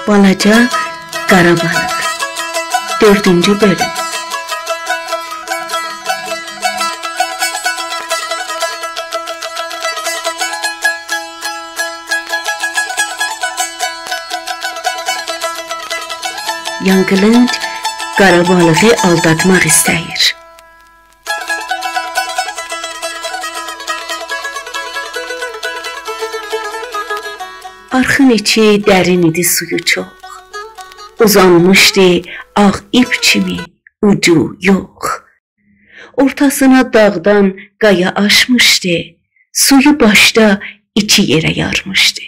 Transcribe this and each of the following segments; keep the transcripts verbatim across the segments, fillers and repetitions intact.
بالاجا قارا بالیق. دؤردونجو بؤلوم. یانقیلینج قارا بالیغی آلداتماق ایسته‌ییر. آرخین ایچی درین ایدی، سویو چوخ. اوزانمیشدی آغ ایپ کیمی، اوجو یوخ. اورتاسینا داغدان قایا آشمیشدی. سویو باشدا ایکی یئره یارمیشدی.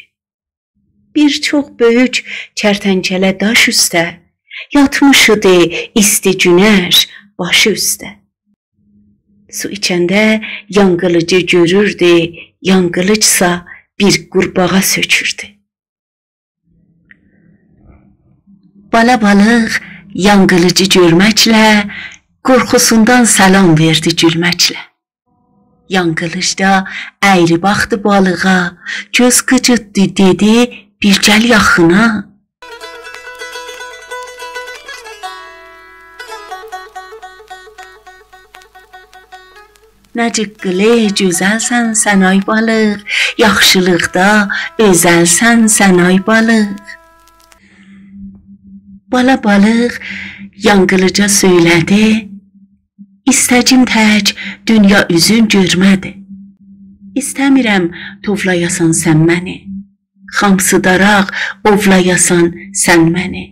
بیر چوخ بؤیوک کرتنکله داش اوسته، یاتمیش ایدی ایستی گونش باشی اوسته. سو ایچنده یانقیلیجی گؤروردو، یانقیلیجسا بیر قورباغا سؤکوردو. بالا بالیق یانقیلیجی گؤرمکله قورخوسوندان سلام وئردی گولمکله. یانقیلیج دا اَیری باخدی بالیغا، گؤز قیجیتدی، دئدی: «بیر گل یاخینا.» «نه جیققیلی گؤزلسن سن، آی بالیق، یاخشیلیقدا اؤزلسن سن، آی بالیق.» بالا بالیق یانقیلیجا سؤیله‌دی: «ایسته‌ییم تک دونیا اوزون گؤرمه‌دی. ایسته‌میرم توولایاسان سن منی، خامسیداراق اوولایاسان سن منی.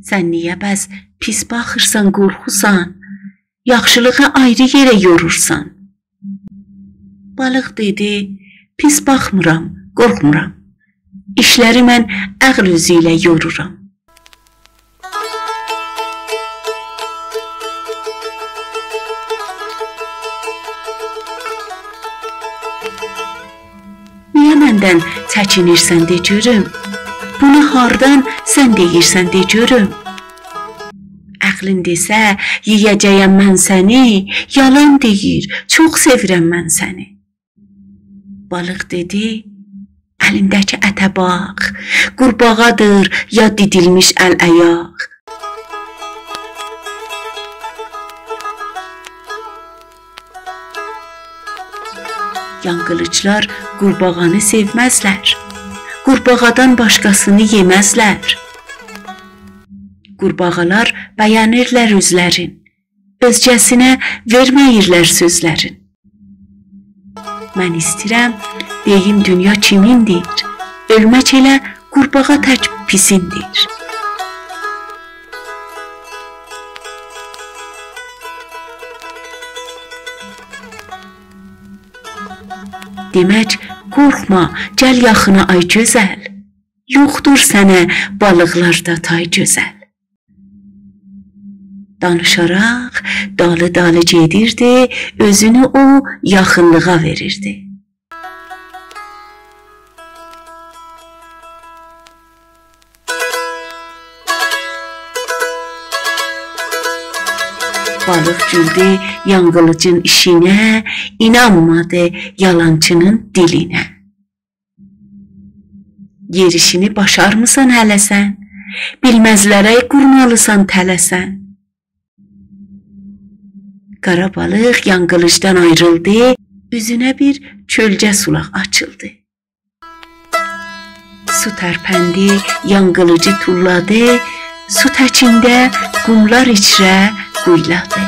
سن نییه بس پیس باخیرسان، قورخوسان؟ یاخشیلیغی آیری یئره یورورسان؟» بالیق دئدی: «پیس باخمیرام، قورخمورام. ایشلری من عقل اوزو ایله یورورام.» «نییه مندن چکینیرسن، دئ گؤروم؟ بونو هاردان سن دئییرسن، دئ گؤروم؟ عقلین دئسه یئیه‌جه‌یم من سنی، یالان دئییر، چوخ سئویرم من سنی.» بالیق دئدی: «الینده‌کی اته باخ، قورباغادیر یا دیدیلمیش ال-آیاق.» یانقیلیجلار قورباغانی سئومزلر، قورباغادان باشقاسینی یئمزلر. قورباغالار بَیه‌نیرلر اؤزلرین، اؤزگه‌سینه وئرمه‌ییرلر سؤزلرین. من ایسته‌ییرم دئییم دونیا کیمیندیر، اؤلمک ائله قورباغا تک پیسیندیر. دئمک، قورخما، گل یاخینا، آی گؤزل. یوخدور سنه بالیقلاردا تای، گؤزل. دانیشاراق دالی-دالی گئدیردی، اؤزونو او یاخینلیغا وئریردی. بالیق گولدو یانقیلیجین ایشینه، اینانمادی یالانچی‌نین دیلینه. یئریشینی باشارمیسان هله سن، بیلمزلره قورمالیسان تله سن. قارا بالیق یانقیلیجدان آیریلدی، اوزونه بیر کؤلگه سولاق آچیلدی. سو ترپندی، یانقیلیجی توللادی، سو تکینده قوملار ایچره قویلادی.